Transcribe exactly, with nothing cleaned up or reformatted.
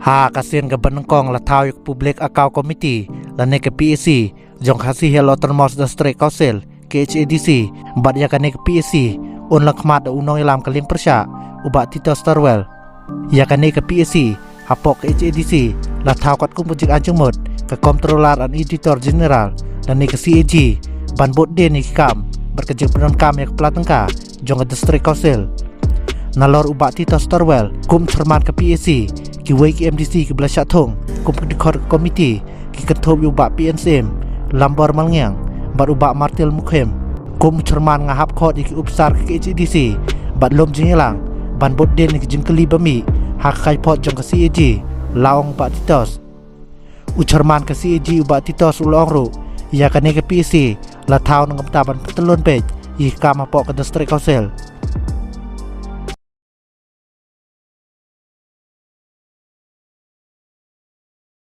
Ha ka sien kaba nyngkong la thaw ïa ka Public Account Committee lane ka P A C jong ka Khasi Hills Autonomous District Council, K H A D C, bad ïa kane ka P A C un lyngkhmat da u nongïalam ka liang pyrshah, u Bah Titus Torwell. Ïa kane ka P A C hapoh ka K H A D C la thaw katkum ka jingaiei jingmut ka Comptroller and Auditor General lane ka C A G ban bud dien ïa ki kam bad ka jingpyndonkam ïa ka pla tyngka jong ka District Council. Nalor u Bah Titus Torwell kum u Chairman ka P A C, kiwei ki M D C kiba la shah thung kum ki dkhot ka komiti ki kynthup ïa u Bah P N Syiem, Lambor Malngiang bad u Bah Martil Mukhim. Kum u Chairman nga hap khot ïa ki ophisar ka K H A D C bad lum jingïalang ban bud dien ïa ki jingkylli ba mih ha ka kaiphod jong ka C A G, la ong u Bah Titus. U Chairman ka C A G u Bah Titus u la ong ruh ïa kane ka P A C la thaw na ka bynta ban pyntyllun beit ïa ki kam hapoh ka District Council.